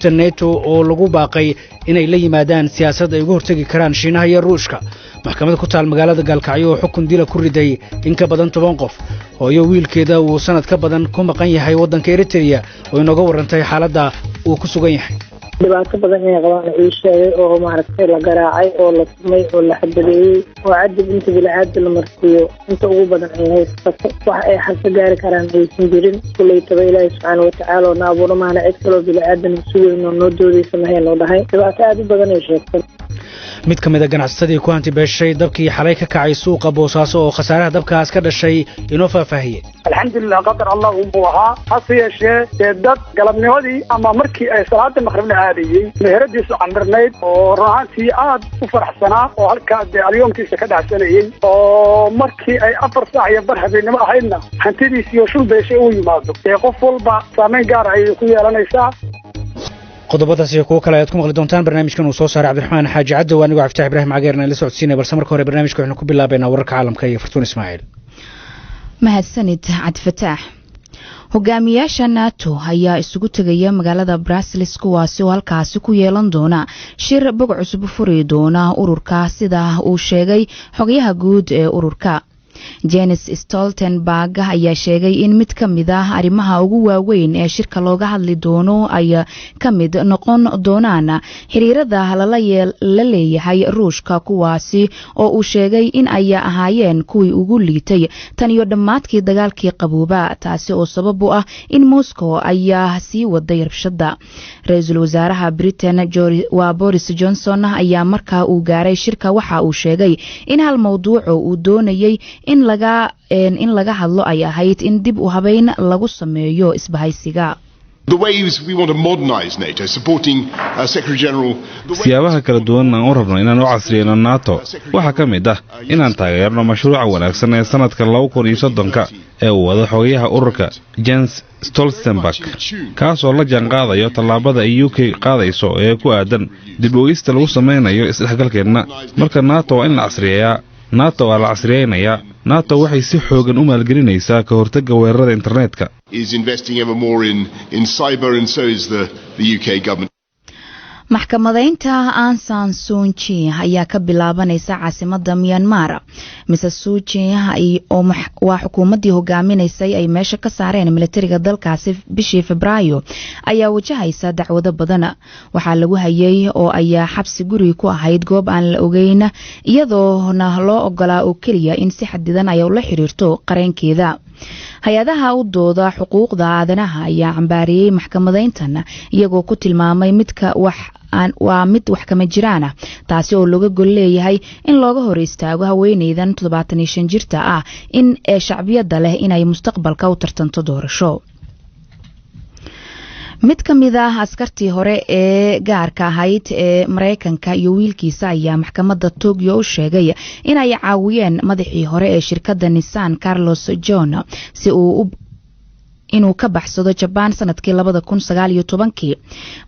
Gaashaanbuurta NATO oo lagu baaqay inay la yimaadaan siyaasad ay uga hortegi karaan Shiinaha iyo Ruushka. Maxkamad ku taal magaalada Gaalkacyo oo xukun dila ku riday in ka badan 10 qof. Hooyo wiilkeeda uu sannad ka badan ku maqan yahay waddanka Eritreya oo inooga warrantay xaaladda uu ku sugan yahay. Dhibaato badan inay qabaan ii sheegay, oo maaragtay la garaacay oo la tumay oo la xabadeeyey oo cadib inta bili-aada la marsiiyo inta ugu badan ay haysato, wax ay xalka gaari karaan aysan jirin. Kuleytaba Ilaahi subxaana watacaala oo na abuuro maana cid kaloo bili-aadan sugayno noo doodaysa mahaynu dhahay. Dhibaato aada u badan ay sheegtay. Mid ka mid a ganacsatadii ku hanti beeshay dabkii xalay ka kacay suuqa Boosaaso oo khasaaraha dabkaas ka dhashay inoo faahfaahiyey. Alxamdulilah, qadar Allah unbuu ahaa. Hase yeeshee dee dad galabnimadii ama markii ay salaada maqrib la aadayey meheradiisu camirnayd oo run ahaantii aad u faraxsanaa oo halkaa dee alyoomkiisa ka dhacsanayey, oo markii ay 4:15 habeennimo ahaydna hantidiisiyo shul beeshay uu yimaado, dee qof walba saameyn gaara ayay ku yeelanaysaa. Qodobadaas iyo kuwo kale ayaad ku maqli doontaan barnaamijkan uu soo saaray Cabdiraxmaan Xaaji Caddow, anigoo Cabditax Ibraahim Cageerna la socodsiinaya. Balse marka hore barnaamijka waxaynu ku bilaabaynaa wararka caalamka iyo Fartuun Ismaaciil. Mahadsanid, Cabdifataax. Hogaamiyaasha NATO ayaa isugu tegaya magaalada Brussels, kuwaasi oo halkaasi ku yeelan doona shir bog cusub furi doona ururka, sida uu sheegay xogayaha guud ee ururka. Jens Stoltenberg ayaa sheegay in mid ka mid ah arrimaha ugu waaweyn ee shirka looga hadli doono ay ka mid noqon doonaan xiriirada lala leeyahay Ruushka, kuwaasi oo uu sheegay in ay ahaayeen kuwii ugu liitay tan iyo dhammaadkii Dagaalkii Qabooba, taasi oo sabab u ah in Moscow ayaa sii waday rabshada. Ra-iisul wasaaraha Britain waa Boris Johnson ayaa markaa uu gaaray shirka waxa uu sheegay in hal mowduuco uu doonayay in laga hadlo ay ahayd in dib u habeyn lagu sameeyo isbahaysiga. Siyaabaha kala duwan aan u rabno inaan u casriyeyno NATO waxaa ka mid ah inaan taageerno mashruuca wanaagsan ee sannadka 2030-ka ee uu wado xogayaha ururka Jens Stoltenberg, kaasoo la jaanqaadayo tallaabada ay UK qaadayso ee ku aadan dib u eegista lagu samaynayo isdhexgalkeenna. Marka NATO waa in la casriyeeyaa, NATO waa la casriyeynayaa. NATO waxay si xoogan u maalgelinaysaa ka hortagga weerarada internetka. Is investing ever more in cyber, and so is the UK government. Maxkamadaynta Aung San Suu Kyi ayaa ka bilaabanaysa caasimada Myanmar. Mrs Suu Kyi oo waa xukuumaddii hogaaminaysay ay meesha ka saareen militariga dalkaasi bishii Febraayo ayaa wajahaysa dacwado badan. Waxaa lagu hayay oo ayaa xabsi guri ku ahayd goob aan la ogeyn, iyadoona loo ogolaa oo keliya in si xadidan ay ula xiriirto qareenkeeda. Hay-adaha u dooda xuquuqda aadanaha ayaa cambaariyey maxkamadayntan, iyagoo ku tilmaamay midka wax waa mid wax kama jiraan ah, taasi oo looga gol leeyahay in looga hor istaago haweeneydan 75 jirta ah in ee shacbiyadda leh inay mustaqbalka u tartanto doorasho. Mid ka mid ah askartii hore ee gaarka ahayd ee Mareykanka iyo wiilkiisa ayaa maxkamadda Tokyo u sheegay inay caawiyeen madaxii hore ee shirkadda Nissan, Carlos Ghosn, si uu inuu ka baxsado Jabaan sanadkii 2019-kii.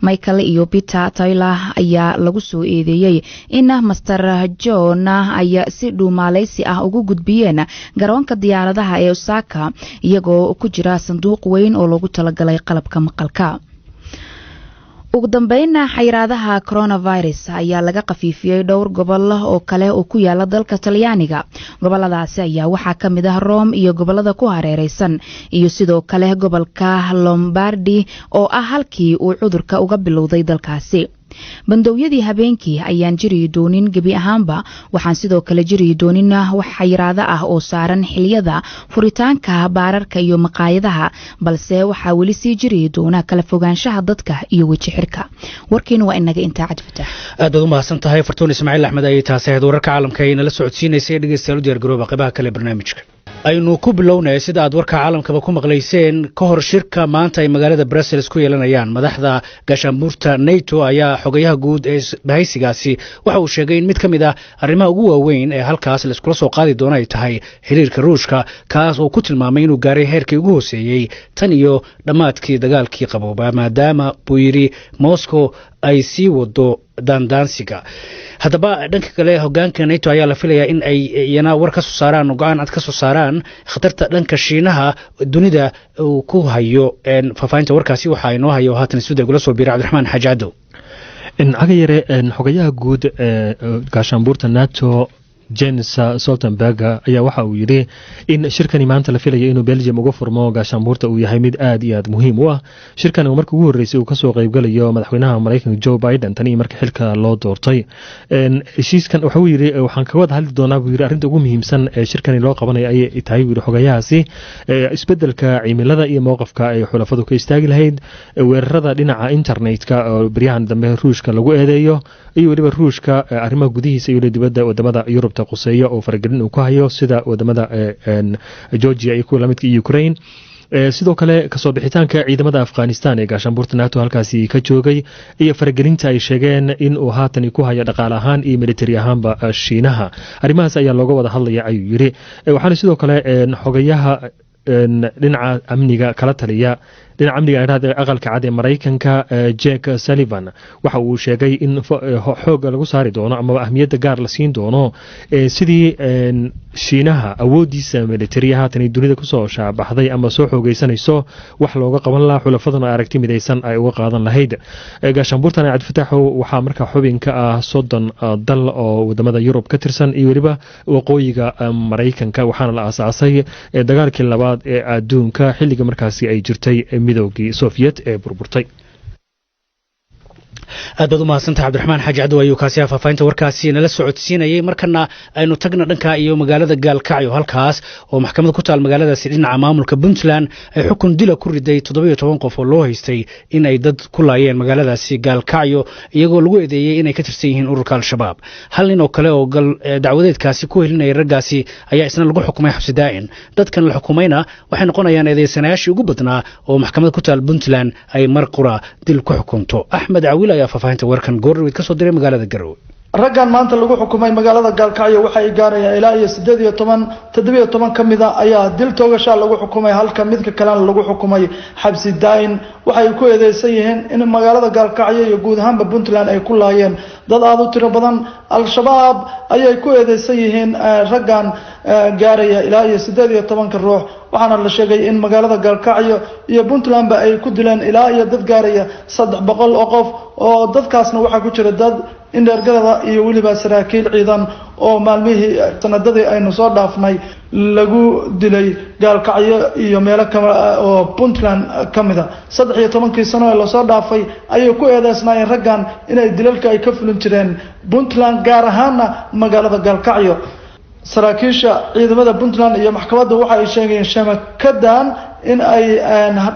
Michael iyo Peter Taylor ayaa lagu soo eedeeyey in Mister Ghosn ay si dhuumaaleysi ah ugu gudbiyeen garoonka diyaaradaha ee Osaka, iyagoo ku jira sanduuq weyn oo loogu talagalay qalabka maqalka. Ugu dambeynna, xayiraadaha coronavirus ayaa laga khafiifiyey dhowr gobol oo kale oo ku yaala dalka Talyaaniga. Goboladaasi ayaa waxaa ka mid ah Rome iyo gobolada ku hareereysan, iyo sidoo kale gobolka Lombardi oo ah halkii uu cudurka uga bilowday dalkaasi. Bandowyadii habeenkii ayaan jiri doonin gebi ahaanba. Waxaan sidoo kale jiri doonin wax xayiraado ah oo saaran xiliyada furitaanka baararka iyo maqaayadaha, balse waxaa weli sii jiri doona kala fogaanshaha dadka iyo weji xirka. Warkiina waa inaga intaa, Cadfatax. Aad baad u mahadsan tahay, Fartuun Ismaaciil Axmed ayay taasi ahayd, wararka caalamka ay nala socodsiinaysay. Dhegeystayaal, u diyaar garooba qaybaha kale barnaamijka. Aynu ku bilownay, sida aad warka caalamkaba ku maqlayseen, ka hor shirka maanta ay magaalada Brussels ku yeelanayaan madaxda gaashaanbuurta NATO ayaa xogayaha guud ee bahaysigaasi waxa uu sheegay in mid ka mid ah arrimaha ugu waaweyn ee halkaas laiskula soo qaadi doono ay tahay xiriirka Ruushka, kaas oo ku tilmaamay inuu gaaray heerkii ugu hooseeyey tan iyo dhammaadkii Dagaalkii Qabooba, maadaama buu yidhi Moscow ay sii wado daandaansiga. Haddaba, dhanka kale, hogaanka NATO ayaa la filayaa in ay iyana war ka soo saaraan, go-aan cad ka soo saaraan khatarta dhanka Shiinaha dunida uu ku hayo. Faahfaahinta warkaasi waxaa inoo hayo haatan stuudiga gula soo biiray Cabdiraxmaan Xaaji Cadow. Cagayare, xogayaha guud ee gaashaanbuurta NATO, Jens Stoltenberg, ayaa waxa uu yidhi in shirkani maanta la filayo inuu Belgium uga furmo gaashaanbuurta uu yahay mid aad iyo aad muhiim u ah. Shirkan markii ugu horreysay uu kasoo qeybgalayo madaxweynaha Mareykanka Joe Biden tan iyo markii xilka loo doortay. Heshiiskan wuxuu yidhi waxaan kaga wada hadli doonaa, buu yidhi, arrinta ugu muhiimsan ee shirkani loo qabanayo ayay tahay, buu yidhi xogayahaasi, isbedelka cimilada iyo mowqafka ay xulafadu ka istaagi lahayd weerarada dhinaca internetka oo beryahan dambe Ruushka lagu eedeeyo, iyo weliba Ruushka arrimaha gudihiisa iyo weliba dibadda wadamada Yurubta quseeya oo faragelin uu ku hayo, sida wadamada Georgia iyo kuwa lamidka iyo Ukraine. Sidoo kale kasoo bixitaanka ciidamada Afghanistan ee gaashaanbuurta NATO halkaasi ka joogay iyo faragelinta ay sheegeen in uu haatan ku hayo dhaqaale ahaan iyo military ahaanba Shiinaha, arrimahaas ayaa looga wada hadlaya, ayuu yidhi. Waxaana sidoo kale xogayaha dhinaca amniga kala taliya dhinaca amniga Aqalka Cad ee Maraykanka, Jake Sullivan, waxa uu sheegay in xooga lagu saari doono amaba ahmiyadda gaar la siin doono sidii Shiinaha awoodiisa militariya haatan dunida kusoo shaabaxday ama soo xoogeysanayso wax looga qaban lahaa, xulafaduna aragti midaysan ay uga qaadan lahayd. Gaashaanbuurtan, Cabdifataaxow, waxaa markaa xubin ka ah 30 dal oo wadamada Yurub ka tirsan iyo weliba waqooyiga Maraykanka, waxaana la aasaasay dagaalkii labaad ee adduunka, xilliga markaasi ay jirtay Midoogii Sofiyeet ee burburtay. Aad baad u mahadsantahay, Cabdiraxmaan Xaaji Cadow ayuu kaasi faahfaahinta warkaasi nala socodsiinayay. Markana aynu tagna dhanka iyo magaalada Gaalkacyo, halkaas oo maxkamad ku taal magaaladaasi dhinaca maamulka Puntland ay xukun dila ku riday 17 qof oo loo haystay in ay dad ku laayeen magaaladaasi Gaalkacyo, iyagoo lagu eedeeyey inay ka tirsan yihiin ururka Al-Shabaab. Hal nin oo kale oo gal dacwadeedkaasi ku helinayay raggaasi ayaa isna lagu xukumay xabsi daa'in. Dadkan la xukumayna waxay noqonayaan eedeysanayaashii ugu badnaa oo maxkamad ku taal Puntland ay mar qura dil ku xukunto. Axmed Cawiil ayaa faafahinta warkan goordhaweyd ka soo diray magaalada Garowe. Raggan maanta lagu xukumay magaalada Gaalkacyo waxa ay gaarayaan ilaa iyo 18. 17 ka mid a ayaa dil toogashaa lagu xukumay, halka midka kalena lagu xukumay xabsi daayin. Waxay ku eedeysan yihiin in magaalada Gaalkacyo iyo guud ahaanba Puntland ay ku laayeen dad aada u tiro badan. Al-Shabaab ayay ku eedeysan yihiin raggan gaaraya ilaa iyo 18-ka ruux, waxaana la sheegay in magaalada Gaalkacyo iyo Puntlandba ay ku dileen ilaa iyo dad gaaraya 300 oo qof, oo dadkaasna waxaa ku jira dad indheergarada iyo weliba saraakiil ciidan oo maalmihii sanadadii aynu soo dhaafnay lagu dilay Gaalkacyo iyo meelo kale oo Puntland ka mid a. 13-kii sano ee lasoo dhaafay ayay ku eedeysnaayeen raggan inay dilalka ay ka fulin jireen Puntland, gaar ahaana magaalada Gaalkacyo. Saraakiisha ciidamada Puntland iyo maxkamadda waxa ay sheegayeen shabakadan in ay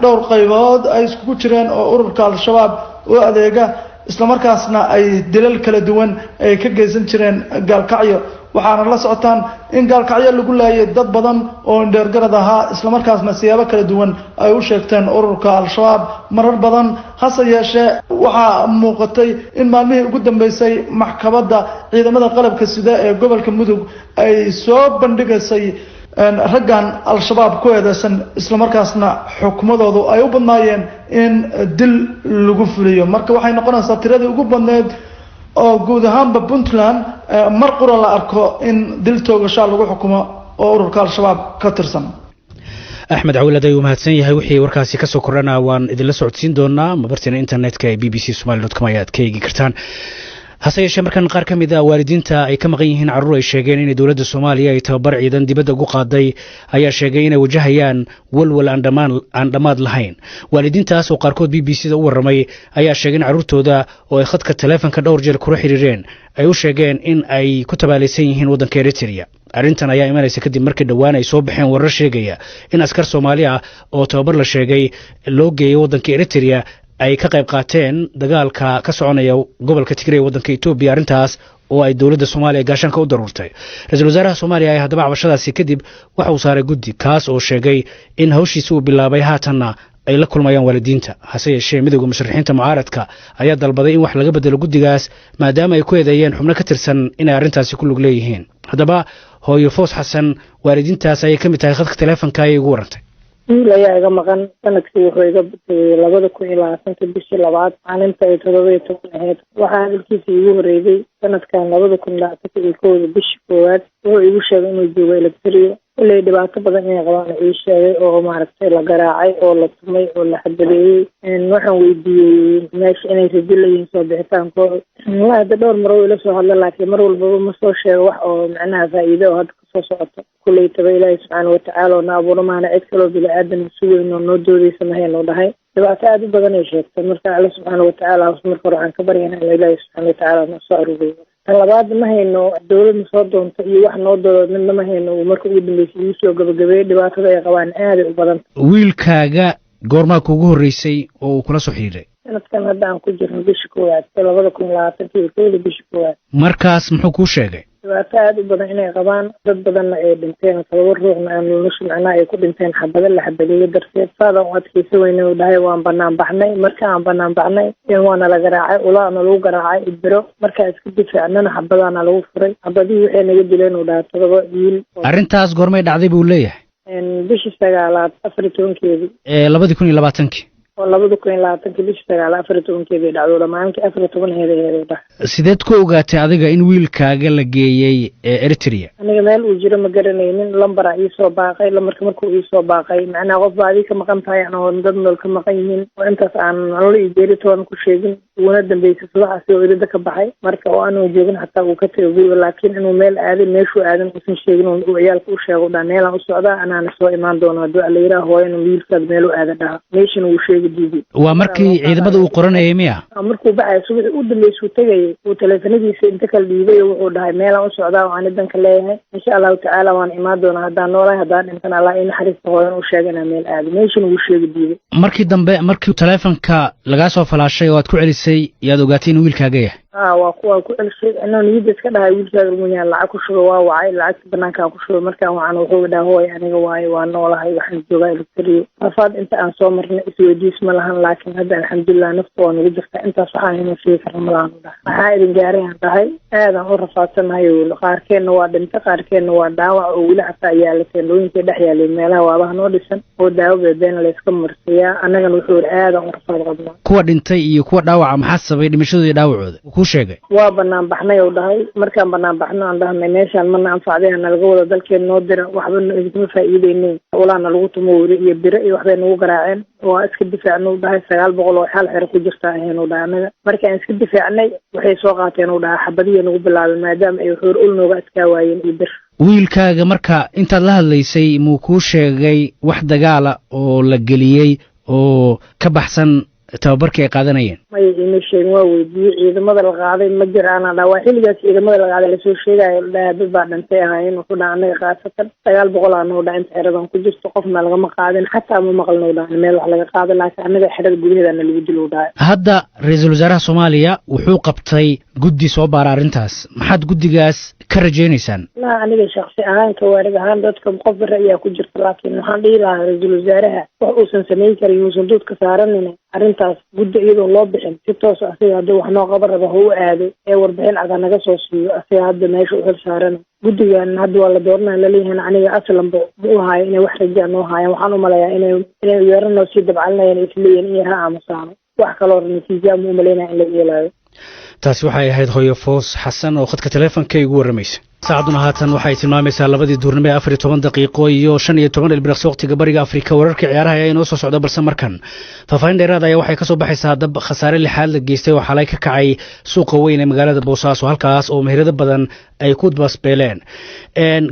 dhowr qaybood ay iskugu jireen oo ururka Al-Shabaab u adeega, islamarkaasna ay dilal kala duwan ay ka geysan jireen Gaalkacyo. Waxaana la socotaan in Gaalkacyo lagu laayay dad badan oo indheergarad ahaa, islamarkaasna siyaabo kala duwan ay u sheegteen ururka Al-Shabaab marar badan. Hase yeeshee, waxaa muuqatay in maalmihii ugu dambeysay maxkamadda ciidamada qalabka sida ee gobolka Mudug ay soo bandhigaysay raggan Al-Shabaab ku eedeysan, islamarkaasna xukumadoodu ay u badnaayeen in dil lagu fuliyo. Marka waxay noqonaysaa tiradii ugu badneyd oo guud ahaanba Puntland mar qura la arko in dil toogashaa lagu xukumo oo ururka Al-Shabaab ka tirsan. Axmed Cawilad ayuu mahadsan yahay. Wixii warkaasi kasoo kordhana waan idinla socodsiin doonaa. Mabartina internetka ee bbcsomali.com ayaad ka eegi kartaan. Hase yeeshee, markan qaar ka mid a waalidiinta ay ka maqan yihiin carruur ay sheegeen inay dowladda Soomaaliya ay tababar ciidan dibadda ugu qaaday ayaa sheegay inay wajahayaan walwal aan dhammaad lahayn. Waalidiintaas oo qaarkood BBC da u warramay ayaa sheegay in carruurtooda oo ay khadka taleefonka dhowr jeer kula xiriireen ay u sheegeen in ay ku tabaalaysan yihiin waddanka Eritrea. Arrintan ayaa imanaysa kadib markii dhowaan ay soo baxeen warar sheegaya in askar Soomaali ah oo tababar la sheegay loo geeyay waddanka Eritrea ay ka qayb qaateen dagaalka ka soconaya gobolka Tigray ee waddanka Etoobiya, arrintaas oo ay dowladda Soomaaliya gaashaanka u daruurtay. Ra-iisul wasaaraha Soomaaliya ayaa haddaba cabashadaasi kadib waxa uu saaray guddi, kaas oo sheegay in hawshiisi uu bilaabay, haatanna ay la kulmayaan waalidiinta. Hase yeeshee, midowda musharaxiinta mucaaradka ayaa dalbaday in wax laga bedelo guddigaas, maadaama ay ku eedeeyeen xubno ka tirsan inay arrintaasi ku lug leeyihiin. Haddaba, hooyo Foos Xasan waalidiintaas ayay ka mid tahay. Khadka taleefonka ayay ugu warantay. Wiil ayaa iga maqan. Sanadkii wuxuu iga tegay 2020-ka bishii labaad, maalinta ay 17 ahayd. Waxaa hadalkiisa iigu horeeyay sanadkan 2021-da bishii koowaad. Wuxuu iigu sheegay inuu joogo Eritrea. Koley dhibaato badan inay qabaan ii sheegay, oo maaragtay la garaacay oo la tumay oo la xabadeeyey. Waxaan weydiiyey meesha inay rajo leeyihiin soo bixitaankooda. Wallahi hadda dhowr mar uu ila soo hadla, laakiin mar walbaba ma soo sheego wax oo macnaha faa'iido oo hadda kasoo socoto. Kuley taba Ilaahi subxaana watacaala oo na abuuro maana cid kaloo bini-aadan sugayno noo doodeysa mahaynu dhahay. Dhibaato aada u badan ay sheegtay. Marka Alle subxaana watacaala marka hore waxaan ka baryaynaa inuu Ilaahi subxaana watacaala noo soo aruuriyo. Tan labaad, ma hayno dowladna soo doonto iyo wax noo doodo midna ma hayno. Uu marka ugu dambeysay igu soo gabagabeeyey dhibaatada ay qabaan aaday u badan. Wiilkaaga goormaa kuugu horreysay oo uu kula soo xidhiidhay? Sanadkan hadda aan ku jirno bishii koowaad, 2021-da bishii koowaad. Markaas muxuu kuu sheegay? Dhibaato aada u badan inay qabaan, dad badanna ay dhinteen, 7 ruuxna aan nolosha macnaha ay ku dhinteen xabado la xabadeeyo darteed. Saadaan u adkeysa weyne uu dhahay, waan banaan baxnay. Marka aan banaan baxnay waana la garaacay, ulaana lagu garaacay ibiro. Markaa iska difaacnana xabadaana lagu furay. Xabadihii waxay naga dileen uu dhahay 7 wiil. Arrintaas goormay dhacday buu leeyahay? Bishii sagaalaad 14-keedii. 2020-kii? Oo 2020-kii bishii sagaalaad 14-keedii dhacdo, maalinkii 14 heeda heeda dhax. Sideed ku ogaatay adiga in wiilkaaga la geeyey Eritrea? Aniga meel uu jiro ma garanaynin. Lambaraa iisoo baaqay. Lambarka markuu iisoo baaqay, macnaha qof baa adiga ka maqan tahay anoo dad nool ka maqan yihiin oo intaas aan nolol iyo geeri toona ku sheegin. Uguna dambeysay subaxaasi oo irida ka baxay, marka oo aanu joogin xataa uu ka tegay guriga, laakiin inuu meel aaday, meeshuu aadan uusan sheegin. Uu ciyaalka u sheego dhaa meelaan u socdaa, anaana soo imaan doono hadduu Alla yiraah. Hooyana wiilkaad meel u aada dhaha, meeshana wuu sheegi diiday. Waa markii ciidamada uu qoranayay miya? Markuu baxay subaxii u dambeysuu tegayay, uu taleefanadiisa inta kala dhiibay, wuxuu dhahay meelaan u socdaa oo aan idanka leeyahay, insha Allahu tacaala waan imaan doonaa haddaan noolahay, haddaan dhintan Allah ii naxariista. Hooyan u sheegay inaan meel aado, meeshana wuu sheegi diiday. Markii dambe markii taleefonka lagaa soo falaashay oo aad ku celisay, yaad ogaatay inuu wiilkaaga yahay? Waa kuwaa ku celshay anoo niyadda iska dhahay wiilkaaga rumunyahan. Lacag ku shubay, waa wacay, lacagta banaankaa ku shubay. Markaan wacan wuxuu dhahay hooy aniga waaye, waa noolahay, waxaan joogaa Eritrea. Rafaad inta aan soo marnay isweydiis ma lahan, laakiin hadda alxamdulilah nafta waa nagu jirtaa. Intaas waxaan inuu sheegi karna ma lahan u dhahay. Maxaa idin gaaray aan dhahay? Aadaan u rafaadsanahay. Qaarkeenna waa dhintay, qaarkeenna waa dhaawac oo weli xataa yaala teendhooyinkii dhex yaalay meelaha waabaha noo dhisan oo daawo beebeena layska marsiiyaa. Annagana wuxuu yidhi aadaan u rafaad qabnaa. Kuwa dhintay iyo kuwa dhaawaca maxaa sababay dhimashadooda iyo dhaawacooda kuu sheegay? Waa banaan baxnay uu dhahay. Markaan banaan baxno aan dhahnay meeshaan mana anfacday, nalaga wada dalkeen noo dira, waxba idinkama faa'iideynin. Ulaana lagu tumo weli iyo biro iyo waxbay nagu garaaceen, waa iska difaacnay uu dhahay. 900 oo xal xero ku jirta ahayn uu dhahay anaga. Markaan iska difaacnay waxay soo qaateen uu dhahay xabadiya nagu bilaabay, maadaama ay wuxuu ul nooga adkaa waayeen iyo bir. Wiilkaaga marka intaad la hadlaysay muu kuu sheegay wax dagaala oo la geliyey oo ka baxsan tababarkii ay qaadanayeen? Maya, ima sheegin. Waa weydiiyey ciidamada la qaaday ma jiraan dhaa. Waa xilligaas ciidamada la qaaday lasoo sheegayo dhaha dad baa dhintay ahaayeen. Wuxuu dhaha anaga khaasatan 900 aa noo dhaha inta xeradan ku jirto, qofna lagama qaadin, xataa ma maqlin dhaha meel wax laga qaado, laakiin anaga xerada gudaheedana lagu dilo dhahay. Hadda ra-iisul wasaaraha Soomaaliya wuxuu qabtay guddi soo baara arrintaas. Maxaad guddigaas ka rajaynaysaan? La aniga shaksi ahaan, kawaarid ahaan, dadka qof ra'yaa ku jirta, laakiin waxaan dhihi lahaa ra-iisul wasaaraha wax uusan samayn karin uusan duudka saaranin arrintaas. Guddi iyadoon loo bixin si toos asiga haddii wax noo qaban raba ha u aado ee warbixin cad hanaga soo siiyo, asiga hadda meesha u xil saaran. Guddigan hadda waa la dooranaya laleeyahan, aniga aslanba ma u haayo inay wax rajaa noo haayaan. Waxaan u malayaa inay yeeranoo sii dabcalinayaan, isleeyihin in yar ha aamusaano. Wax kaloo natiija ma u malaynaya in la yeelaayo. Taasi waxay ahayd hooyo Foos Xasan oo khadka taleefonka igu warramaysa. Saacaduna haatan waxay tilmaamaysaa labadii duurnimo ee 14 daqiiqo iyo 15 ilbiriqsi waqtiga Bariga Afrika. Wararka ciyaaraha ayaa inoo soo socda, balse markan faahfaahin dheeraad ayaa waxay kasoo baxaysaa dab khasaare lixaad la geystay oo xalay ka kacay suuqa weyn ee magaalada Boosaaso, halkaas oo meherado badan ay ku basbeeleen,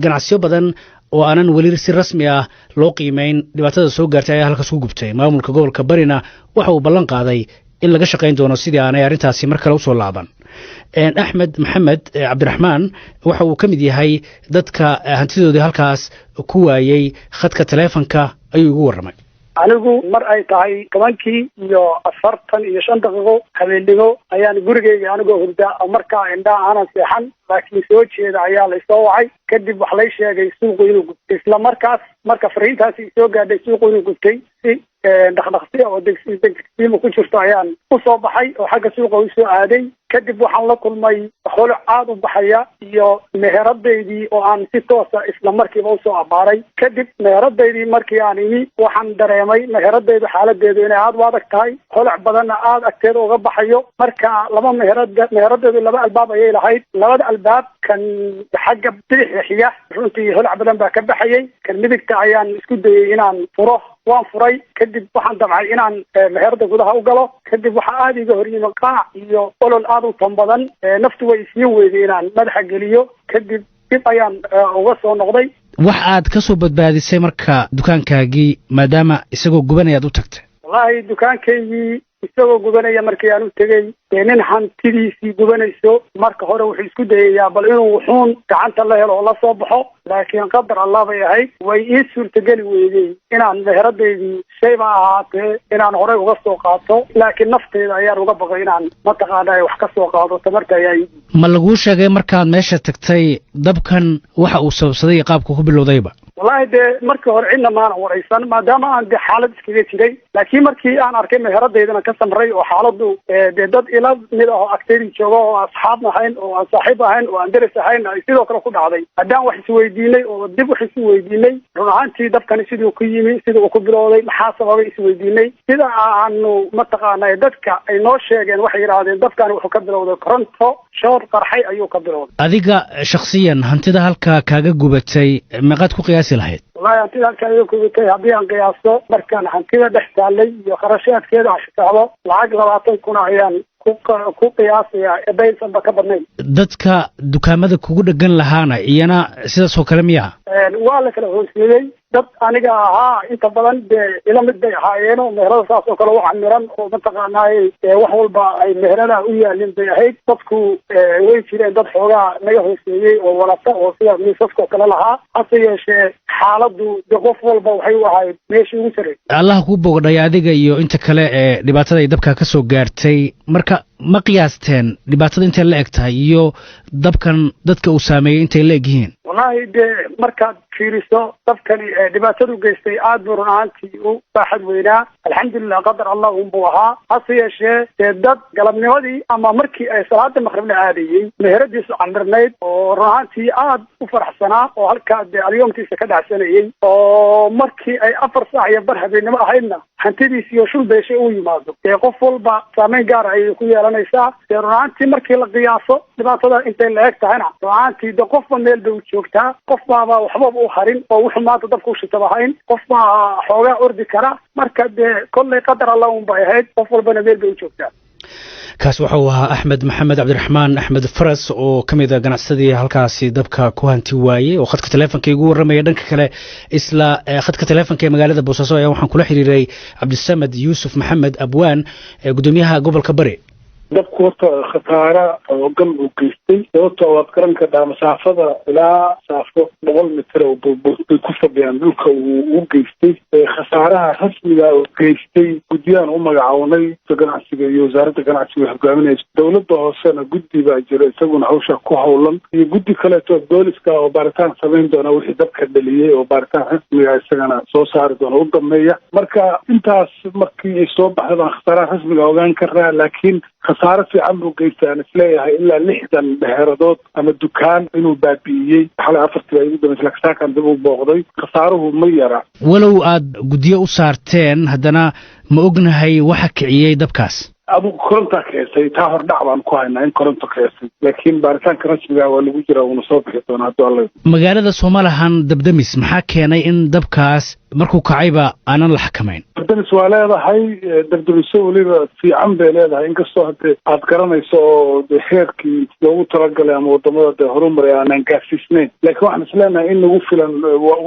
ganacsiyo badan oo aanan weli si rasmi ah loo qiimeyn dhibaatada soo gaartay ayaa halkaas ku gubtay. Maamulka gobolka Barina waxa uu ballan qaaday in laga shaqayn doono sidii aanay arrintaasi mar kale usoo laaban. Axmed Maxamed Cabdiraxmaan waxa uu ka mid yahay dadka hantidoodii halkaas ku waayey. Khadka taleefonka ayuu igu warramay. Anigu mar ay tahay 10-kii iyo 45 daqiiqo habeennimo ayaan gurigeyga anigoo hurda oo markaa indhaha aanan seexan laakiin soo jeeda ayaa laysoo wacay. Kadib wax lay sheegay suuqu inuu gubtay. Isla markaas marka fariintaasi soo gaadhay suuqu inuu gubtay si Dhaqdhaqsiya oo degsiima ku jirto ayaan usoo baxay oo xagga suuqa usoo aaday. Kadib waxaan la kulmay holac aada u baxaya iyo meheradaydii oo aan si toosa isla markiiba usoo abaaray. Kadib meheradaydii markii aan imi, waxaan dareemay meheradaydu xaaladeedu inay aada u adag tahay, holac badanna aada agteeda uga baxayo. Marka laba meherad, meheradaydu laba albaab ayay lahayd. Labada albaab, kan xagga bidixda xiga runtii holac badan baa ka baxayay. Kan midigta ayaan isku dayay inaan furo, waan furay. Kadib waxaan damcay inaan meherada gudaha u galo. Kadib waxaa aada iga horyimi qaac iyo olol aada u tan badan. Naftu way isiin weyday inaan madaxa geliyo. Kadib dib ayaan uga soo noqday. Wax aad ka soo badbaadisay marka dukaankaagii, maadaama isagoo gubanayaad u tagtay? Wallaahi, dukaankaygii isagoo gubanaya markii aan u tegey, dee nin hantidiisii gubanayso marka hore wuxuu isku dayayaa bal inuu wuxuun gacanta la helo oo la soo baxo, laakiin qadar Allah bay ahayd, way ii suurtageli weydey inaan meheradaydii shayba ahaatee inaan horey uga soo qaato, laakiin nafteyda ayaan uga baqay inaan mataqaana wax ka soo qaado. Tamarta ayaa ii Ma laguu sheegay markaad meesha tagtay dabkan waxa uu sababsaday iyo qaabka ku bilowdayba? Wallaahi, dee markii hore cidna maana waraysan, maadaama aan dee xaalad iskaga jiray. Laakiin markii aan arkay meheradaydana ka samray oo xaaladdu dee dad ila mid ah oo agteydii jooga oo asxaab ahayn oo aan saaxiib ahayn oo aan deris ahayn ay sidoo kale ku dhacday, haddaan wax isweydiinay oo dib wax isu weydiinay, run ahaantii dabkani siduu ku yimi, sida uu ku bilowday, maxaa sababay isweydiinay, sida aanu mataqaanay dadka ay noo sheegeen, waxay yidhaahdeen dabkani wuxuu ka bilowday koronto short qarxay ayuu ka bilowday. Adiga shakhsiyan hantida halkaa kaaga gubatay meeqaad ku qiyaasi lahayd? Wallahi, hantida halkaa iga gubatay haddii aan qiyaaso, markaan hantida dhex taallay iyo kharashaadkeeda aan xisaabo, lacag 20,000 ayaan ku qiyaasayaa, daysanba ka badnayn. Dadka dukaamada kugu dhegan lahaana iyana sidaas oo kale miyaa? Waa la kala hooseeyey. Dad aniga ahaa inta badan dee ila mid bay ahaayeen oo meherada saas oo kale waxa miran oo mataqaanaay wax walba ay meheradaha u yaalin bay ahayd. Dadku way jireen dad xoogaa naga hooseeyey oo walata oo sida miisaska oo kale lahaa, hase yeeshee xaaladdu de qof walba waxay u ahayd meeshii ugu sarreysay. Allaha kuu boogdhay adiga iyo inta kale ee dhibaatada ay dabka ka soo gaartay. Marka ma qiyaasteen dhibaatada intay la eg tahay iyo dabkan dadka uu saameeyey intay la eg yihiin? Wallaahi, dee markaad fiiriso dabkani dhibaatadu geystay aad buu run ahaantii u baaxad weynaa. Alxamdulilah, qadar Allah unbuu ahaa, hase yeeshee dee dad galabnimadii ama markii ay salaada maqribna aadayey meheradiisu camirnayd oo run ahaantii aad u faraxsanaa oo halkaa dee alyoomkiisa ka dhacsanayey, oo markii ay 4 saac iyo bar habeennimo ahaydna hantidiis iyo shul beeshay uu yimaado, dee qof walba saameyn gaara ayay ku yeelanaysaa. Dee run ahaantii markii la qiyaaso dhibaatada intay la eg tahayna, run ahaantii dee qofba meel bay u joogtaa. Qof baaba waxbaba u harin oo wuxuu maanta dabka u shitaba hayn, qof baa xoogaa ordi kara. Marka dee kollay qadar Allah un bay ahayd, qof walbana meel bay u joogtaa. Kaas wuxuu ahaa Axmed Maxamed Cabdiraxmaan, Axmed Faras, oo ka mid a ganacsadii halkaasi dabka ku hanti waayey oo khadka taleefonka igu warramaya. Dhanka kale, isla khadka taleefonka ee magaalada Boosaaso ayaa waxaan kula xiriiray Cabdisamed Yuusuf Maxamed Abwaan, gudoomiyaha gobolka Bari. Dabku horta khasaare xoogan uu geystay, sababtoo waad garan kartaa masaafada ilaa masaafo 100 mitir bay ku fadhiyaan dhulka uu u geystay. Khasaaraha rasmiga uu geystay guddiyaan u magacawnay ganacsiga iyo wasaaradda ganacsiga hogaaminaysa, dowladda hoosena guddi baa jira isaguna hawsha ku howlan, iyo guddi kaleeto booliska oo baaritaan samayn doona wixii dabka dhaliyey oo baaritaan rasmiga isagana soo saari doona u dambeeya. Marka intaas markii ay soo baxda baan khasaaraha rasmiga ogaan karnaa, laakiin khasaare fiican buu geystay. Aan isleeyahay ilaa 60 meheeradood ama dukaan inuu baabi'iyey. Xalay 4tii baa igu dambeysay, laakiin saakan dib u booqday. Khasaaruhu ma yara. Walow aad guddiyo u saarteen, haddana ma ognahay waxa kiciyey dabkaas? Adigu korontaa kicisay, taa hordhac baan ku haynaa in koronto kicisay, laakiin baaritaanka rasmiga waa lagu jiraa, wuuna soo bixi doonaa hadduu Alla. Magaalada soomalahan dabdemis, maxaa keenay in dabkaas markuu kacayba aanan la xakamayn? Dabdemis waa leedahay, dabdemiso weliba fiican bay leedahay, inkastoo hadee aad garanayso oo de heerkii loogu talagalay ama wadamada dee horumaray aanan gaarsiisnayn, laakiin waxaan isleenahay in nagu filan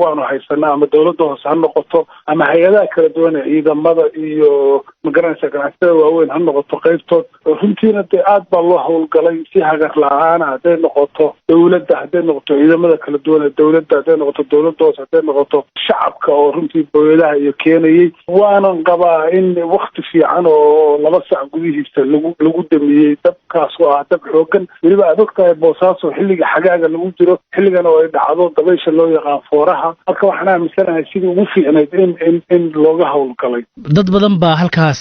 waanu haysanaa, ama dowladda hoose ha noqoto ama hay-adaha kala duwan ee ciidamada iyo magaranaysa ganacsatada waaweyn ha noqoto qaybtood. Runtiina dee aad baa loo howlgalay si hagar la-aana, hadday noqoto dowladda, hadday noqoto ciidamada kala duwan ee dowladda, hadday noqoto dowladda hoose, hadday noqoto shacabka oo runtii booyadaha iyo keenayay. Waanan qabaa in wakti fiican oo 2 saac gudihiisa lagu damiyey dabkaas oo ah dab xoogan. Weliba aad og tahay Boosaaso xilliga xagaaga lagu jiro, xilligan oo ay dhacdo dabaysha loo yaqaan fooraha. Marka waxaan aaminsanahay sidii ugu fiicnayd in looga howlgalay. Dad badan baa halkaas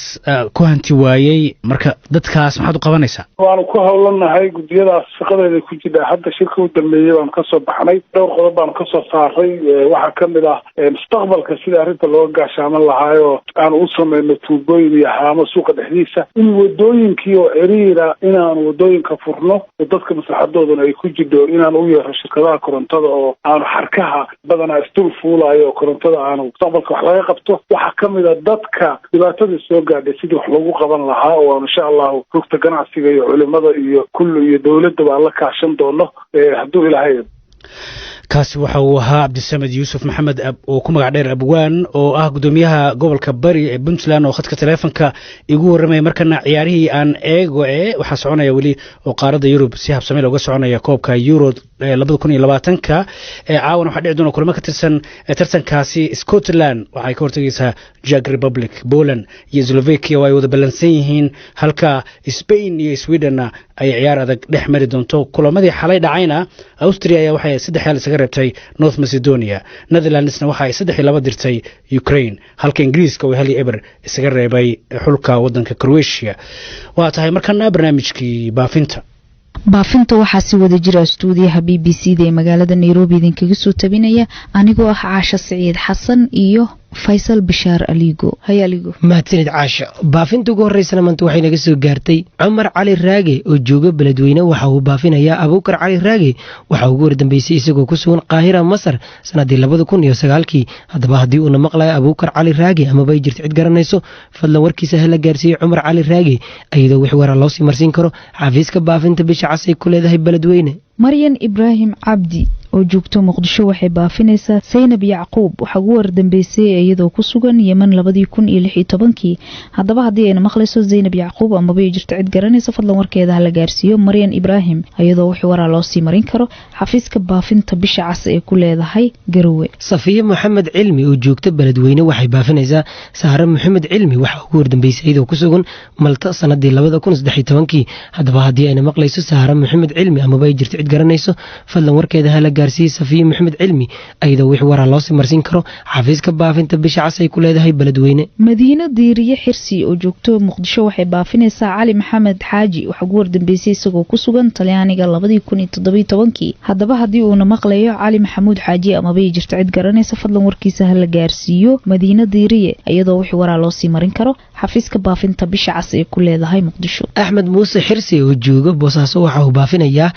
ku hanti waayey, marka dadkaas maxaad u qabanaysaa? Waanu ku howlanahay, guddiyadaas shaqadeeda ku jidhaa. Hadda shirka u dambeeyey baanu kasoo baxnay, dhowr qodob baanu kasoo saaray. Waxaa kamid ah mustaqbalka sida arrinta looga gaashaaman lahaayoo aanu u samayno tuubooyin iyo haamo suuqa dhexdiisa, in wadooyinkii oo ciriira inaanu wadooyinka furno oo dadka maslaxadooduna ay ku jidho, inaanu u yeero shirkadaha korontada oo aanu xarkaha badanaa isdul fuulayo oo korontada aanu mustaqbalka wax laga qabto. Waxaa kamid a dadka dhibaatada soo gaadhay sidii wax loogu qaban lahaa oo aanu insha allahu rugta ganacsiga iyo culimada iyo kullu iyo dowladaba aan la kaashan doono hadduu Ilaahay. Kaasi waxa uu ahaa Cabdisamed Yuusuf Maxamed oo ku magac dheer Abwaan, oo ah guddoomiyaha gobolka Bari ee Puntland, oo khadka taleefonka igu warramaya. Markana ciyaarihii aan eego. E waxaa soconaya weli oo qaaradda Yurub si habsame looga soconaya koobka Euro 2020-ka. Ee caawan waxaa dhici doona kulamo ka tirsan tartankaasi. Scotland waxay ka hortegaysaa Czech Republic, Poland iyo Slovakia oo ay wada ballansan yihiin, halka Spain iyo Swedenna ay ciyaar adag dhex mari doonto. Kulamadii xalay dhacayna, Austria ayaa waxay 3-0 isaga reebtay North Macedonia, Netherlandsna waxa ay 3-2 dirtay Ukraine, halka Ingiriiska uu 1-0 isaga reebay xulka wadanka Croatia. Waa tahay, markana barnaamijkii baafinta. Baafinta waxaa si wada jira stuudiyaha BBC da ee magaalada Nairobi idinkaga soo tabinaya anigoo ah Caasha Siciid Xasan iyo Faysal Bishaar Aligo. Hay Aligo. Mahadsanid Caasha. Baafinta ugu horreysana maanta waxay naga soo gaartay Cumar Cali Raage oo jooga Beledweyne. Waxa uu baafinayaa Abuukar Cali Raage. Waxaa ugu wardambeysay isagoo ku sugan Qaahira, Masar, sanadii 2009-kii. Haddaba haddii uuna maqlayo Abuukar Cali Raage amaba ay jirto cid garanayso, fadlan warkiisa hala gaarsiiyey Cumar Cali Raage, iyadoo wix waraa loo sii marsiin karo xafiiska baafinta Bisha Cas ay ku leedahay Beledweyne. Maryan Ibraahim Cabdi oo joogto Muqdisho waxay baafinaysaa Saynab Yacquub. Waxaa ugu wardambeysay iyadoo ku sugan Yeman 2016-kii. Haddaba haddii ayna maqlayso Zaynab Yacquub amaba ay jirto cid garanaysa, fadlan warkeeda hala gaarsiiyo Maryan Ibraahim, iyadoo wixii waraa loo sii marin karo xafiiska baafinta Bisha Cas ee ku leedahay Garowe. Safiye Moxamed Cilmi oo joogta Beledweyne waxay baafinaysaa Saare Maxamed Cilmi. Waxaa ugu wardambeysay iyadoo ku sugan Malta sanadii 2013-kii. Haddaba haddii ayna maqlayso Saare Maxamed Cilmi amaba ay jirto cid garanayso, fadlan warkeeda hala gaarsiiyey Safiye Maxamed Cilmi, iyadoo wix waraa loosii marsiin karo xafiiska baafinta Bisha Cas ay ku leedahay Beledweyne. Madiino Diiriye Xirsi oo joogto Muqdisho waxay baafinaysaa Cali Maxamed Xaaji. Waxaa ugu wardambeysay isagoo ku sugan Talyaaniga 2017-kii. Haddaba haddii uuna maqlayo Cali Maxamuud Xaaji amaba ay jirto cid garanaysa, fadlan warkiisa hala gaarsiiyo Madiino Diiriye, iyadoo wixii waraa loosii marin karo xafiiska baafinta Bisha Cas ee ku leedahay Muqdisho. Axmed Muuse Xirsi oo jooga Boosaaso waxa uu baafinayaa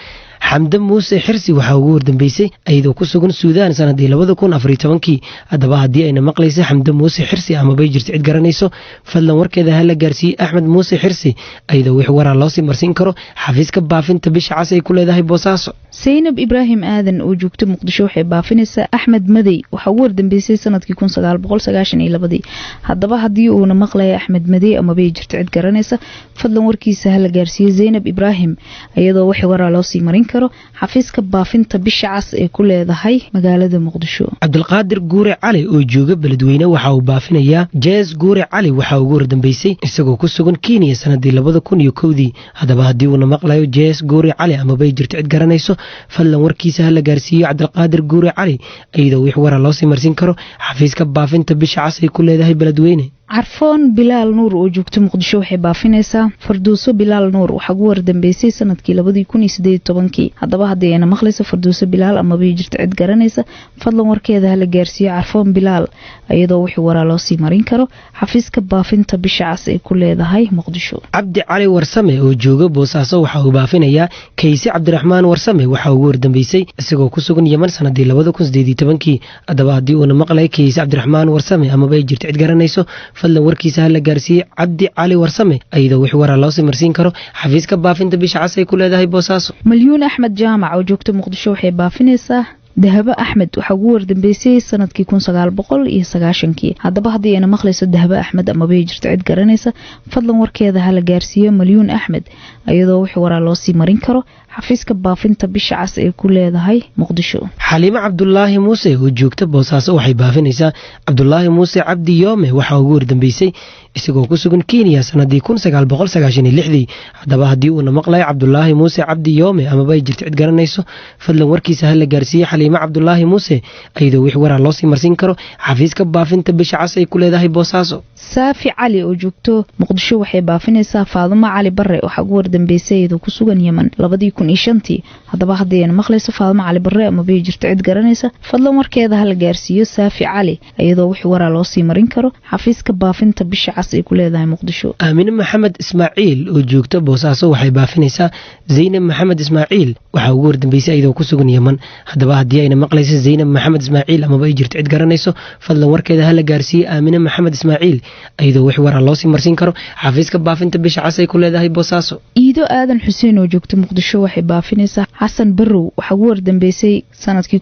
Xamde Muuse Xirsi. Waxaa ugu wardambeysay iyadoo ku sugan Suudaan sanadii 2014-kii. Haddaba haddii ayna maqlaysa Xamde Muuse Xirsi amabay jirto cid garanayso, fadlan warkeeda hala gaarsiiyey Axmed Muuse Xirsi, iyadoo wix waraa loosii marsiin karo xafiiska baafinta Bisha Cas ay ku leedahay Boosaaso. Saynab Ibraahim Aadan oo joogta Muqdisho waxay baafinaysaa Axmed Madey. Waxaa ugu wardambeysay sanadkii 1992-dii. Haddaba haddii uuna maqlaya Axmed Madey amabay jirto cid garanaysa, fadlan warkiisa hala gaarsiiyo Zaynab Ibraahim, iyadoo wixii waraa loosii marin karo xafiiska baafinta Bisha Cas ee ku leedahay magaalada Muqdisho. Cabdulqaadir Guure Cali oo jooga Beledweyne waxa uu baafinayaa Jees Guure Cali. Waxaa ugu wardambeysay isagoo ku sugan Kenya sanadii 2001-dii. Haddaba haddii uuna maqlayo Jees Guure Cali amabay jirto cid garanayso, fadlan warkiisa hala gaarsiiyo Cabdulqaadir Guure Cali, iyadoo wix waraa loosii marsiin karo xafiiska baafinta Bisha Cas ay ku leedahay Beledweyne. Carfoon Bilaal Nuur oo joogta Muqdisho waxay baafinaysaa Farduuso Bilaal Nuur. Waxaa ugu wardambeysay sanadkii 2018-kii. Haddaba haddii ayna maqlayso Farduuso Bilaal amaba jirto cid garanaysa, fadlan warkeeda hala gaarsiiyo Carfoon Bilaal, iyadoo wixii waraa loosii marin karo xafiiska baafinta Bisha Cas ay ku leedahay Muqdisho. Cabdi Cali Warsame oo jooga Boosaaso waxa uu baafinayaa Kayse Cabdiraxmaan Warsame. Waxaa ugu wardambeysay isagoo ku sugan Yeman sanadii 2018-kii. Haddaba haddii uuna maqlay Kayse Cabdiraxmaan Warsame amaba ay jirto cid garanayso, fadlan warkiisa hala gaarsiiyey Cabdi Cali Warsame, iyadoo wix waraa loosii marsiin karo xafiiska baafinta Bisha Cas ay ku leedahay Boosaaso. Malyuun Axmed Jaamac oo joogta Muqdisho waxay baafinaysaa Dahabo Axmed waxaa ugu wardambeysay sanadkii 1990-kii. Haddaba haddii ayna maqlayso Dahabo Axmed amaba ay jirto cid garanaysa, fadlan warkeeda hala gaarsiiyo Malyuun Axmed, iyadoo wixii waraa loo sii marin karo xafiiska baafinta Bisha Cas ee ku leedahay Muqdisho. Xaliimo Cabdulaahi Muuse oo joogta Boosaaso waxay baafinaysaa Cabdulaahi Muuse Cabdi Yoome, waxaa ugu wardambeysay isagoo ku sugan Kenya sanadii 1996-dii. Haddaba haddii uuna maqlayo Cabdulaahi Muuse Cabdi Yoome amaba ay jirto cid garanayso, fadlan warkiisa ha la gaarsiiye Xaliimo Cabdulaahi Muuse, iyadoo wix waraa loo sii marsiin karo xafiiska baafinta Bisha Cas ay ku leedahay Boosaaso. Saafi Cali oo joogto Muqdisho waxay baafinaysaa Faadumo Cali Bare, waxaa ugu wardambeysay iyadoo ku sugan Yeman 2005-tii. Haddaba haddii ayna maqlayso Faadumo Cali Bare amaba ay jirto cid garanaysa, fadlan warkeeda ha la gaarsiiyo Saafi Cali, iyadoo wixii waraa loo sii marin karo xafiiska baafinta Bisha Cas ay ku leedahay Muqdisho. Aamine Maxamed Ismaaciil oo joogta Boosaaso waxay baafinaysaa Zaynab Maxamed Ismaaciil, waxaa ugu wardambeysay iyadoo ku sugan Yeman. Haddaba haddii ayna maqlayso Zaynab Maxamed Ismaaciil amaba ay jirto cid garanayso, fadlan warkeeda ha la gaarsiiye Aamine Maxamed Ismaaciil, iyadoo wix waraa loo sii marsiin karo xafiiska baafinta Bisha Cas ay ku leedahay Boosaaso. Iido Aadan Xuseen oo joogta Muqdisho waxay baafinaysaa Xasan Barrow, waxaa ugu wardambeysay sanadkii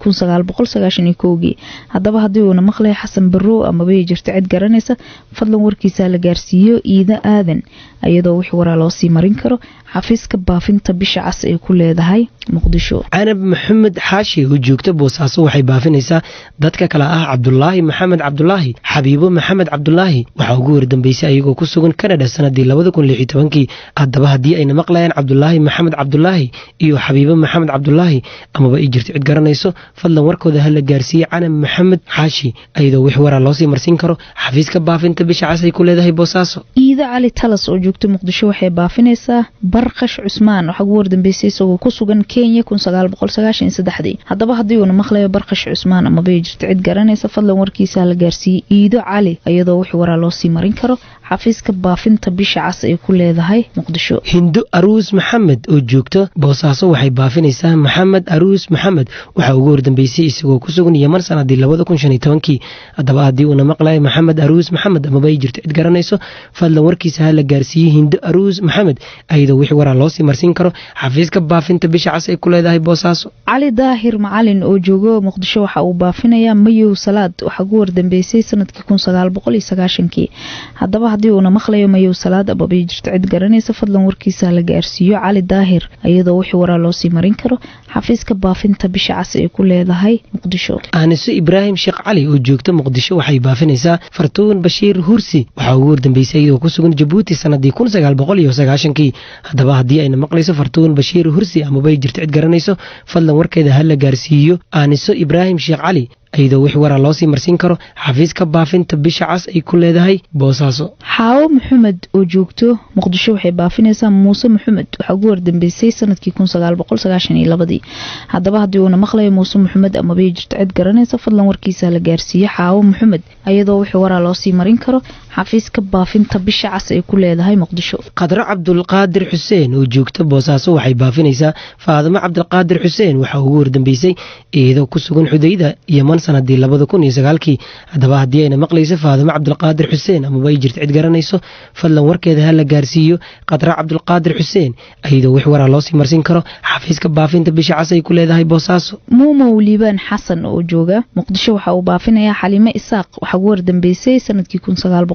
1991-gii. Haddaba haddii uuna maqlay Xasan Barrow amaba ay jirto cid garanaysa, fadlan warkiisa la gaarsiiyo Iido Aadan, iyadoo wix waraa loo sii marin karo xafiiska baafinta Bisha Cas ay ku leedahay Muqdisho. Canab Maxamed Xaashi oo joogta Boosaaso waxay baafinaysaa dadka kale ah Cabdulaahi Maxamed Cabdulaahi, Xabiibo Maxamed Cabdulaahi, waxaa ugu wardambeysay ayagoo ku sugan Kanada sanadii 2016-kii. Haddaba haddii ayna maqlayaan Cabdulaahi Maxamed Cabdulaahi iyo Xabiibo Maxamed Cabdulaahi amaba ay jirto cid garanayso, fadlan warkooda ha la gaarsiiye Canab Maxamed Xaashi, iyadoo wix waraa loo sii marsiin karo xafiiska baafinta Bisha Cas ay ku leedahay Boosaaso. Iido Cali Talas oo joogta Muqdisho waxay baafinaysaa Barqash Cusmaan, waxaa ugu wardambeysay isagoo ku sugan Kenya 1993-dii. Haddaba haddii uuna maqlayo Barqash Cusmaan amaba ay jirto cid garanaysa, fadlan warkiisa ha la gaarsiiye Iido Cali, iyadoo wix waraa loo sii marin karo xafiiska baafinta Bisha Cas ay ku leedahay Muqdisho. Hindo Aruus Maxamed oo joogta Boosaaso waxay baafinaysaa Maxamed Aruus Maxamed, waxaa ugu wardambeysay isagoo ku sugan Yeman sanadii 2015-kii. Haddaba haddii uuna maqlayo Maxamed Aruus Maxamed amaba ay jirto cid garanayso, fadlan warkiisa ha la gaarsiiye Hindo Aruus Maxamed, iyadoo wix waraa loo sii marsiin karo xafiiska baafinta Bisha Cas ay ku leedahay Boosaaso. Cali Daahir Macalin oo joogo Muqdisho waxa uu baafinayaa Mayow Salaad, waxaa ugu wardambeysay sanadkii 1990-kii. Haddaba haddii uuna maqlayo Mayow Salaad amaba ay jirto cid garanaysa, fadlan warkiisa la gaarsiiyo Cali Daahir, iyadoo wixii waraa loo sii marin karo xafiiska baafinta Bisha Cas ay ku leedahay Muqdisho. Aaniso Ibraahim Sheekh Cali oo joogta Muqdisho waxay baafinaysaa Fartuun Bashiir Hursi, waxaa ugu wardambeysay iyadoo ku sugan Jabuuti sanadii 1990-kii. Haddaba haddii ayna maqlayso Fartuun Bashiir Hursi amaba ay jirto cid garanayso, fadlan warkeeda ha la gaarsiiyo Aaniso Ibraahim Sheekh Cali, iyadoo wix waraa loo sii marsiin karo xafiiska baafinta Bisha Cas ay ku leedahay Boosaaso. Xaawo Maxamed oo joogto Muqdisho waxay baafinaysaa Muuse Maxamed, waxaa ugu wardambeysay sanadkii 1992-dii. Haddaba haddii uuna maqlayo Muuse Maxamed amaba ay jirto cid garanaysa, fadlan warkiisa la gaarsiiyo Xaawo Maxamed, iyadoo wixii waraa loo sii marin karo xafiiska baafinta Bisha Cas ay ku leedahay Muqdisho. Qadro Cabdulqaadir Xuseen oo joogta Boosaaso waxay baafinaysaa Faadimo Cabdulqaadir Xuseen, waxaa ugu wardambeysay iyadoo ku sugan Xudayda, Yeman sanadii 2009-kii. Haddaba haddii ayna maqlayso Faadimo Cabdulqaadir Xuseen amaba ay jirto cid garanayso, fadlan warkeeda ha la gaarsiiyo Qadro Cabdulqaadir Xuseen, iyadoo wix waraa loo sii marsiin karo xafiiska baafinta Bisha Cas ay ku leedahay Boosaaso. Muumow Liibaan Xasan oo jooga Muqdisho waxa uu baafinayaa Xaliime Isaaq, waxaa ugu wardambeysay sanadkii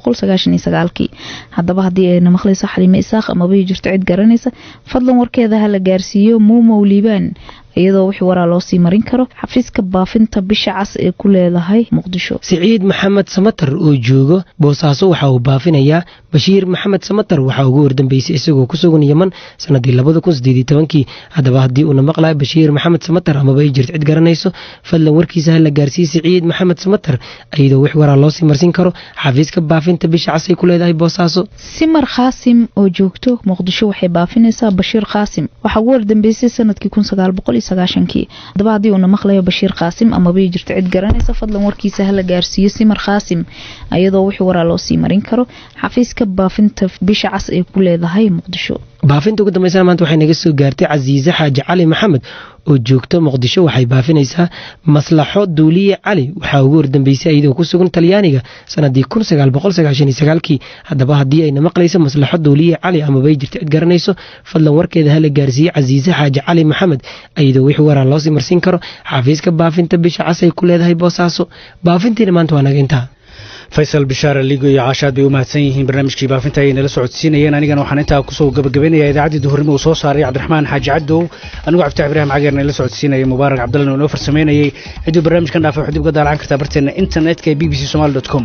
1999-kii. Haddaba haddii ayna maqlayso Xaliime Isaaq amaba ay jirto cid garanaysa, fadlan warkeeda ha la gaarsiiyo Muumow Liibaan, iyadoo wixii waraa loo sii marin karo xafiiska baafinta Bisha Cas ee ku leedahay Muqdisho. Siciid Maxamed Samatar oo joogo Boosaaso waxa uu baafinayaa Bashiir Maxamed Samatar, waxaa ugu wardambeysay isagoo ku sugan Yeman sanadii 2018-kii. Haddaba haddii uuna maqlayo Bashiir Maxamed Samatar amaba ay jirto cid garanayso, fadlan warkiisa ha la gaarsiiye Siciid Maxamed Samatar, iyadoo wix waraa loo sii marsiin karo xafiiska baafinta Bisha Cas ay ku leedahay Boosaaso. Simar Khaasim oo joogto Muqdisho waxay baafinaysaa Bashiir Khaasim, waxaa ugu wardambeysay sanadkii 1990-kii. Haddaba haddii uuna maqlayo Bashiir Qaasim amaba ay jirto cid garanaysa, fadlan warkiisa hala gaarsiiyo Simar Qaasim, iyadoo wixii waraa loo sii marin karo xafiiska baafinta Bisha Cas ay ku leedahay Muqdisho. Baafinta ugu dambeysana maanta waxay naga soo gaartay Casiise Xaaji Cali Maxamed oo joogto Muqdisho. Waxay baafinaysaa Maslaxo Duuliye Cali. Waxaa ugu hordambeysay iyadoo ku sugan Talyaaniga sanadii 1999-kii. Haddaba haddii ayna maqlayso Maslaxo Duuliye Cali amabay jirto cid garanayso, fadlan warkeeda hala gaarsiiye Casiise Xaaji Cali Maxamed, iyadoo wixii waraa loosii marsiin karo xafiiska baafinta Bisha Cas ay ku leedahay Boosaaso. Baafintiina maanta waa naga intaa. Faysal Bishaar Aligo iyo Caashaad bay u mahadsan yihiin barnaamijkii baafinta ayay nala socodsiinayeen. Anigana waxaan intaa kusoo gabagabaynayaa idaacaddii duhurnimo uu soo saaray Cabdiraxmaan Xaaji Cadow, anigoo Cabditax Ibrahim Cageerna ila socodsiinaya, Mubaarak Cabdallan oo inoo farsameynayay. Cidduu barnaamijkan dhaafay waxaad dib uga daalacan kartaa barteenna internetka ee bbcsomali.com.